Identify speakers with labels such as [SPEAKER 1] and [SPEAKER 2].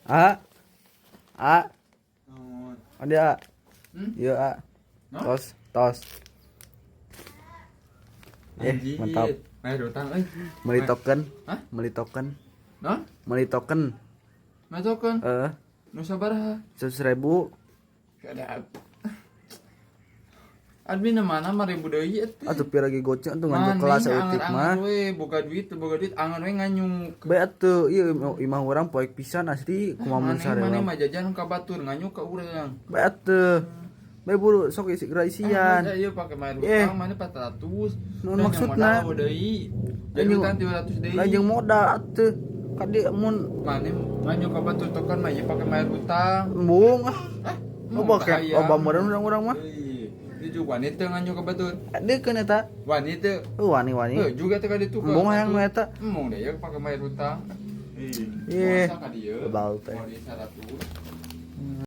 [SPEAKER 1] A. A.
[SPEAKER 2] Naon?
[SPEAKER 1] Ada A.
[SPEAKER 2] Hmm?
[SPEAKER 1] Iya A.
[SPEAKER 2] Naon?
[SPEAKER 1] Tos, tos. Eh,
[SPEAKER 2] Anjir.
[SPEAKER 1] mantap.
[SPEAKER 2] Bayar utang euy.
[SPEAKER 1] Beli token.
[SPEAKER 2] Hah?
[SPEAKER 1] Beli token.
[SPEAKER 2] Naon?
[SPEAKER 1] Beli token.
[SPEAKER 2] Mana token?
[SPEAKER 1] Eh,
[SPEAKER 2] Nu sabaraha?
[SPEAKER 1] 100.000.
[SPEAKER 2] Kada. Admin mana mah ribu deui eta.
[SPEAKER 1] Atuh pira lagi goceng atuh nganjuk kelas saeutik mah.
[SPEAKER 2] We boga duit, boga duit angan we nganyuk.
[SPEAKER 1] Bae atuh ieu imah urang poek pisan asli kumaha mun
[SPEAKER 2] Maneh maneh
[SPEAKER 1] sarewa.
[SPEAKER 2] mah jajan ka batur nganyuk ka urang.
[SPEAKER 1] Bae atuh. Bae buru sok isi geura isian.
[SPEAKER 2] Ah, iya pake bayar
[SPEAKER 1] Eh.
[SPEAKER 2] utang maneh 400.
[SPEAKER 1] Naon
[SPEAKER 2] Dan yang
[SPEAKER 1] maksudna?
[SPEAKER 2] modal deui. Jadi
[SPEAKER 1] Anjing-
[SPEAKER 2] utang 300 deui.
[SPEAKER 1] Lain jeung modal atuh. Kade mun
[SPEAKER 2] Maneh nganyuk ka batur token mah ieu pake bayar utang.
[SPEAKER 1] embung ah.
[SPEAKER 2] Ah,
[SPEAKER 1] Loba ke loba meureun urang-urang mah.
[SPEAKER 2] Itu juga wani teu nganyuk ka batur.
[SPEAKER 1] Adekeun eta.
[SPEAKER 2] Wani teu.
[SPEAKER 1] Oh, wani-wani.
[SPEAKER 2] Heuh, juga teu ka ditu ka.
[SPEAKER 1] Embung hayang nu eta.
[SPEAKER 2] Embung deh ya pake bayar utang. Ih,
[SPEAKER 1] Ih,
[SPEAKER 2] puasa ka dieu.
[SPEAKER 1] bebal teh.
[SPEAKER 2] Mau di 100.